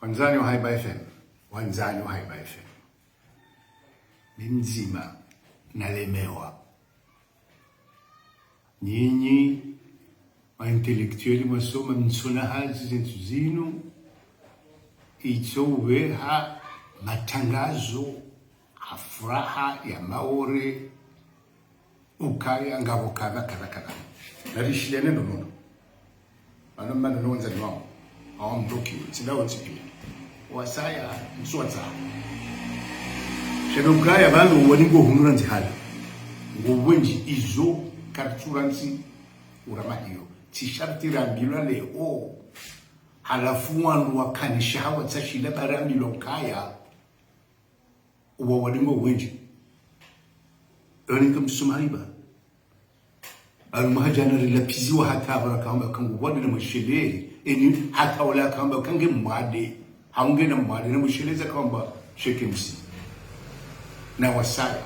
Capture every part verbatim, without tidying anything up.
Wandzani wa Haiba F M. Wandzani wa Haiba F M. Mi mdzima nalemewa. Nyinyi ma intellectuel mwasoma, mtsona hazi zentsu zinu, itso uveha matangazo ha furaha ya Maore, ukaya ngapvo kadha, kadha, kadha. Narishiliane no nono. Ano mana no wandzani wangu. Awa mdoki, tsinda wontsi pia. Wasaya, mswatsa. Sha ndo ukaya pvanu wani ngohundra ndzihala. Ngowendji izo kartsuransi urama iyo. Tsi sharti rambilwa leo. Halafu wandru wakanisha hawa tsashila barambilwa ukaya. Uwa wadi ngowendji. Ani kamsoma Haiba. Anu mahadjana rilapiziwa hata apvo rakamba kangu wade na mashele. Eni hata ola kamba kange mwade. Haunge na mwade na mashele za kamba sheke msi. Na wasaya.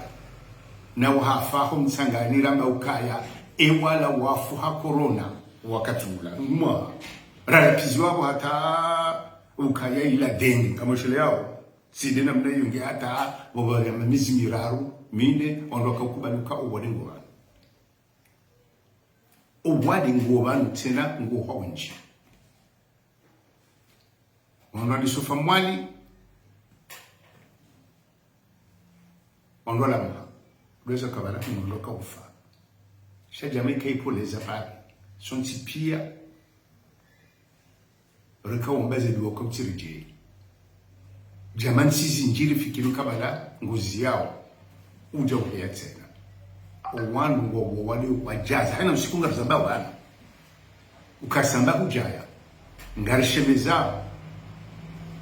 Na wahafa ho Mtsangani ramba ukaya. E wala wafu ha corona. Wakati ula. Mwa. Ralapiziwa apvo hata ukaya ila dengue. Kamashele yao. Tsi nde namna iyo nge hata wawari ya mezi miraru, mine, wandru wakakubali uka owade ngo pvanu. Owade ngo pvanu tsena ngo hwa wendji. Wandru walisofa Mwali, wandru walamuha. Lweza kabala, wandru wakaufa. Sha djama ika ipvoleza pvale. Sontsi pia, reka womba ze duwa kwa mtsiridje. Djama ntsi zindji rifikiri kabala ngozi yao. Udja uheya tsena. Owandru ngo, ngo wade wadjaza. Haina usiku ngarizamba wana. Ukasamba kudjaya. Ngarishemeza.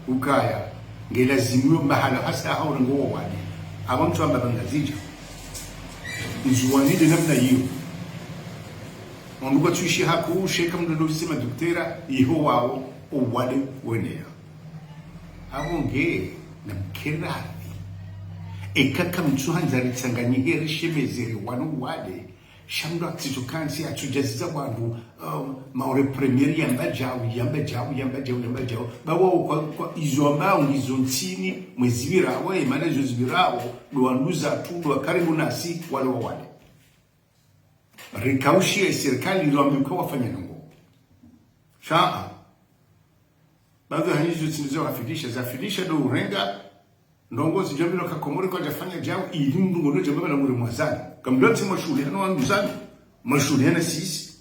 Ukaya. Nge lazimu yo mahala hasa hau ngo wade. Apvo mtsu amba pvangazidja. Ndzuwani nde namna iyo. Wandru kwatsuishi haku, sheka mndru ndo sema doktera, iho wao, owade weneya. Apvo nge, na mkerafi. Eka kamtsu handza ritsanganyihe rishemeze riwane owade. Sha mndru atsitso kantsi atsudjaziza wandru, um, Maore Premier yamba djau, yamba djau, yamba djau, yamba djau. Bawa kwa, kwa izo ambao ngizo ntsini, mwezi pvirao, emana izo zipvirao, ndo wandru zatru, ndo wa karibu nasi, wale wawade. Rikaushiya sirikali irambe uka wafanya ndrongo. Sha. Baadhi ya hanyizo tsindizo hafidisha, zafidisha ndo urenga, ndrongo zidjambilwa ka Komori kwadjafanya djau, ili mndru ngono djamba bala muri mwazani. Kamdwa tsi mashuhuli, hano wandru zani. Mashuhuli hana sisi.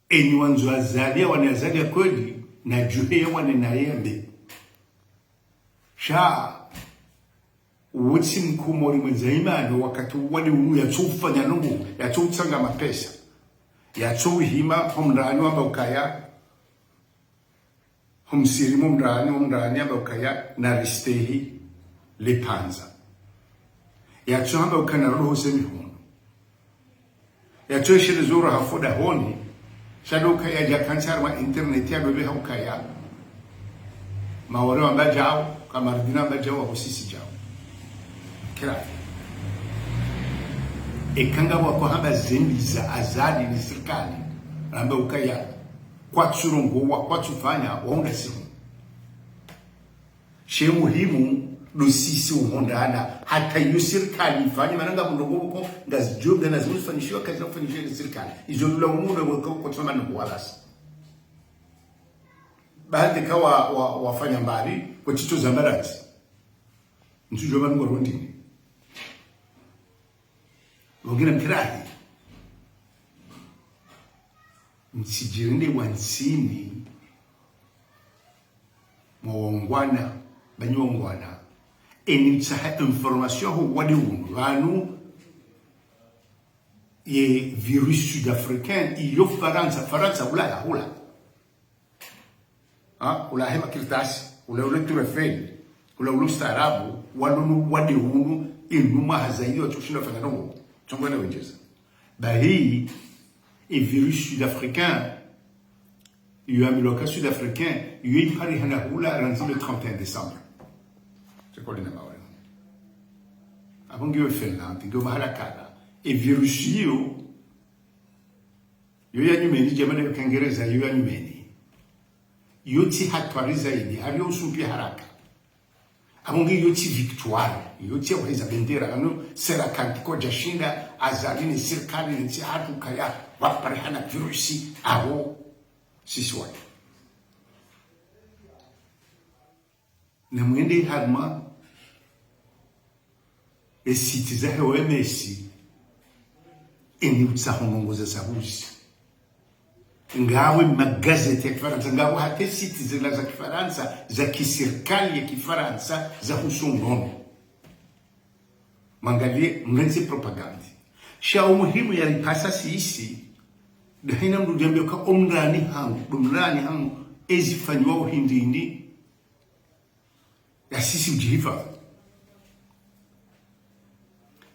Eni wandzo Azali ya wane Azali ya kweli, na djuhe ya wane na yambe. Sha, wutsi mkomori mwendza imani wakati wade unu yatso ufanya ndrongo, yatso utsanga mapesa. Yatso uhima, ho mndani wamba ukaya, ho msiri mo mndani, ho mndani wamba ukaya, naristehi, le pvandza. Yatso hamba ukana roho ze mihono. Yatso esheleza ura hafoda honi, sha ndo ukaya dja kantsi harumwa internet ya dobe ha ukaya. Maore wamba djau, Kamardina wamba djau, wahusisi djau. Kira. Eka ngapvo wako hamba zembi za Azali ni sirikali, ramba ukaya, kwatsu rongowa, kwatsu fanya, waunda simu. She muhimu, ndo sisi uhondana. Hata iyo sirikali ifanye, mana ngapvo ndrongo pvoko, ngazidjo, ngena zimwe zifanyishiwa, kazina kufanyishiwa ni sirikali. Izo lula umuda weka uko tsoma ndrongo walasi. Baadhi ka wa, wa, wafanya mbali, kwa tito za mbaranzi. Ntsudjo manu kwa rondini. Wangina mkirahi. Mtsidjirinde wantsini mwa wangwana, banyi wangwana. Eni mtsaha information ho wade unu. Pvanu ye virus sud-africain, iyo Farantsa, Farantsa, Ulaya, Ulaya. Ha, ula hema kartasi, ula ule Tour Eiffel, ula ule ustaarabu, walo no wade unu, inu maha zaidi watsushinda fanya ndrongo. Tsongo na wendjeza. Bahi, e virus sud-africain, iyo ambiwa ka sud-africain, iyo ipvariha na hula randzi le trente et un décembre. Tseko lina Maore. Apvo ngiyo Finlande, ngiyo mahala kadha. E virus iyo, iyo ya nyumeni, djamani ya Kingereza, iyo ya nyumeni. Iyo tsi hatwari zaidi, hari yo usumpvi haraka. Abo nge iyo tsi victoire, iyo tsi ya uheza bendera, ano sera kanti kwadjashinda, Azali ne sirikali ne ntsi hatru kaya, waparihana virusi, abo, sisi wanu. Na mwende harumwa e site zahe O M S, eni utsaho ndrongoo za sabuzi. Ngawe magazeti ya Kifarantsa, ngawe hata e site zila za Kifarantsa, za kisirikali ya Kifarantsa, za husu ndrongoo. Mwangalie, mrentsi propagande. Sha o muhimu yaripasa sisi, nda hayina mndru udjambe uka o mrani hangu, ndo mrani hangu, ezi fanyiwa o hindrini, ya sisi udjihifadhwi.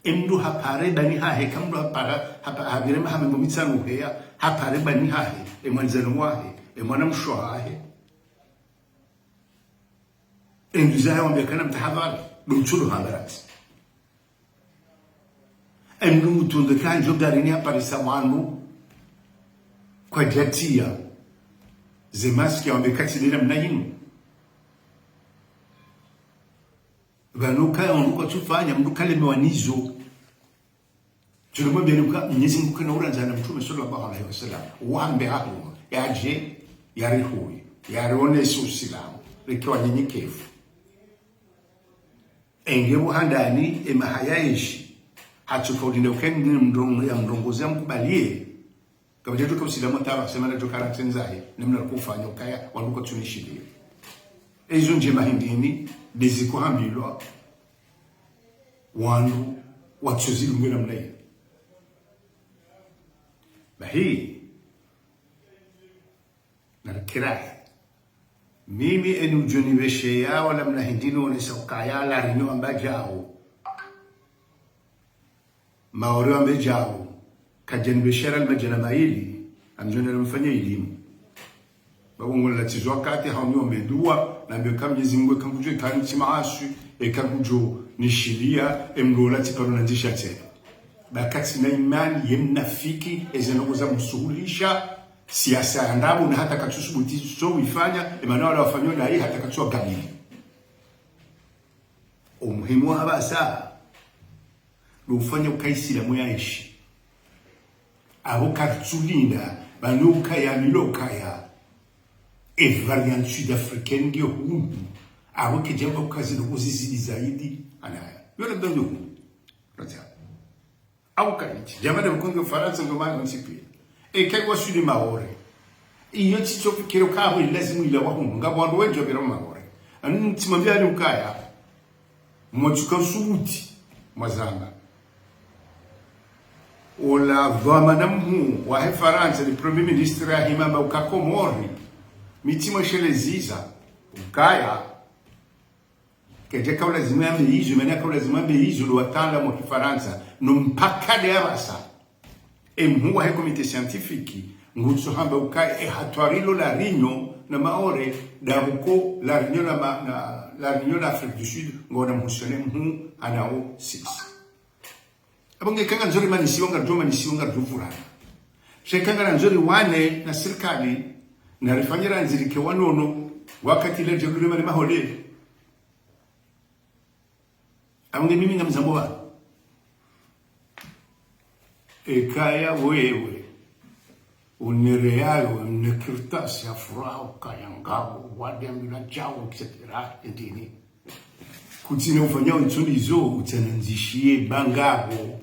E mndru hapare bani hahe, ka mndru hapara, hapa-, hapvire maha mengo mitsanu heya, hapare bani hahe, e mwandzani wahe, e mwanamshe wahe. E nduzahe wambe kana mtahadhari, ndo utsulo hambarati. E mndru mtsunde kandjo garini haparisa wandru kwadjatiya ze maski, wambe katsi nde namna yinu. Pvanu kaya wandru kwatsufanya, mndru kalemewa nizo. Tsulo mwambiani uka Mwenyezi Mungu kana urandza na Mtrume swallallahu alayhi wa sallam. Wambe hahu, yadje, yarihuwi, yarionese Usilamu, rike wanyenyekevu. Enge pvo handani, e maha yaenshi, hatsuka ulinde ukeni mndrong-, ya mndrongozi ya mkubaliye. Kapvadja djoka Usilamu taba, sema na djoka rantsi ndzahe, namna rikofanya ukaya, wandru kwatsunishiliya. Ezo ndjema hindrini, ndezi kohambilwa, wandru, watsuzilungwe namna iyo. Bahi, narikirahi. Mimi eni udjonipvesheya wala mna hindrini onesa ukaya La Réunion amba djao. Maore wambe djao. Kadjanipvesheya la madjana mayili, amdjone la mfanye ilimu. Babo ngona latizwa kati hauni wambe dua, nambe ka Mwenyezi Mungu eka ngudjo ikani tsi maaswi, eka ngudjo nishiliya, e mndru ola tsi paro nandzisha tsena. Ba katsina imani, ye mnafiki, eze ndrongoo za msuhulisha, siasa ya ndrabo, na hata katsusubuti so uifanya, e mana wala wafanyao nayi hata katsuwagabili. O muhimu wa hapvasa, ndo ufanya ukaya Isilamu yaenshi. Abo karitsulinda, pvanu ukaya milo ukaya, e variante sud-africaine nge hunu. Abo kedjamba uka zinu kuzizidi zaidi, anaya. Yo labda nge hunu. Raja. Au kaiti. Djamani mkonge Farantsa ndo mana ntsi piya. E kaiwa sudi Maore. Iyo tsitso fikira uka abo ilazimu ila wahunu. Ngapvo wandru wendji wapvira Maore. Anu ntsi mwambiani ukaya. Mwatsuka usubuti. Mwazanga. Ola dhwamana mhuu wahe Farantsa, le premier ministre yahima amba uka Komori. Mi tsi mwesheleziza. Ukaya. Kedja kaulazimu yambe izo, mana kaulazimu yambe izo, ndo wataalamu wa Kifarantsa, no mpaka de hapvasa. E mhuu wahe comité scientifique, ngutso hamba uka e hatwari lo La Réunion na Maore, da huko La Réunion na Ma-, na, La Réunion na Afrique du Sud, ngona mhusone mhuu hanao sisi. Abo nge kanga ndzori manisiwa ngardjo manisiwa ngardjo vurana. She kanga na ndzori wane na sirikali, na rifanyira ndzirike wanono, wakati le djegure mane mahole. Abo nge mimi ngamzambo ba. Ekaya wewe, unireyayo, une kartasi ya furaha ukaya ngapvo, wade ambila djao, et cetera, e ndrini. Kutsina ufanya utsundizo, utsanandzishiye ba ngapvo.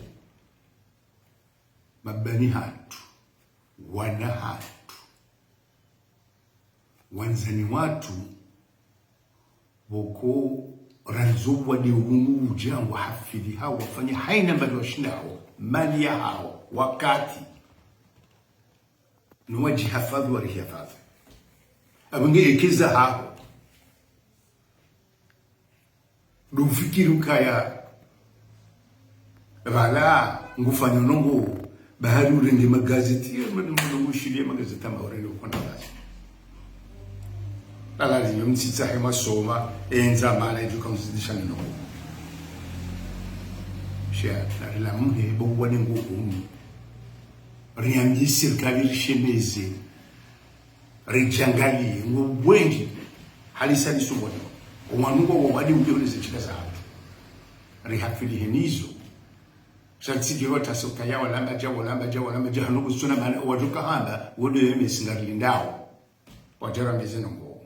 Mabani hatru, wana hatru, wandzani watru, pvoko randzo wade unu udja ngwahafidhi hawo, wafanye hayina mbali washindao, mali yahao, wakati. No wadjihafadhwi warihifadhwi. Abo nge ekeza haho. Ndo ufikiri ukaya, pvala, ngufanya ndrongoo, bahari urenge magazeti, ya, mwana, mwana, ngushiliye magazeti ama urenge ukonda basi. Lala liyo mtsitsahe mwasoma, endza mana idjo kamzidisha ndrongoo. Shia, narilamuhe, bo wane ngo hunu. Riambi sirikali rishemeze. Ridjangaliye, ngo wendji, halisa lisumoni. Owanu ngo wawadi uliho neze ntsila zahatru. Rihafili henizo. Sha tsi djiro tasi ukaya walamba dja, walamba dja, walamba dja, hanu kutsuna mana, wadjuka hamba, wodo yeme singarilindao. Wadjara meze nongo.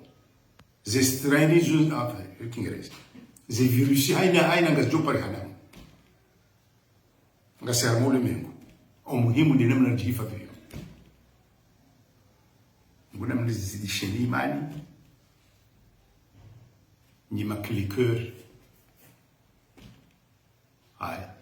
Ze strain izo, ah, Kingereza. Ze virus haina, haina ngazidjo pari hana. Ngasi harumwa ulemengu. Omuhimu nde namna ridjihifadhwi. Nguna mnizidisheni imani. Nyi ma cliqueurs. Haya.